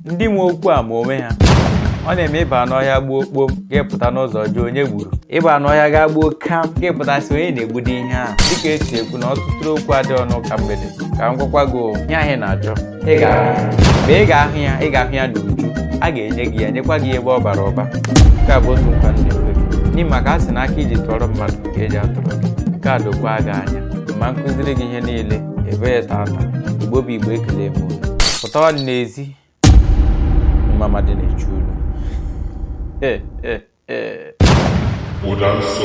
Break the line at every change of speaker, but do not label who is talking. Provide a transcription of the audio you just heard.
Ndị nwe okwu a ma onwe ha. Ọ na-eme ịba n'ọhịa gbuo kpom, ga-epụta n'ụzọ jụọ onye gburu. Ịba n'ọhịa gaa gbuo kam, ga-epụta sị onye na-egbudo ihe ahụ. Dịka esi ekwu na ọtụtụ okwu adịghị n'ụka mgbede, ka m gwakwa gị o, ihe ahụ ị na-achọ, ị ga-ahụ ya. Mgbe ị ga-ahụ ya, ị ga-ahụ ya n'uju. A ga-enye gị ya, nyekwa gị ebe ọ bara ụba. Nke a bụ otu nkwa m na-ekwe gị. N'ihi maka a sị na aka iji tụọrọ mmadụ ka eji atụrụ gị. Nke a dokwa gị anya. Ma nkụziri gị ihe niile, ebe tata. Igbo bụ Igbo, ekele m unu. Pụtawa n'ezi, mama dị na-echu unu. Ee, ee, ee.
Ụda nsọ.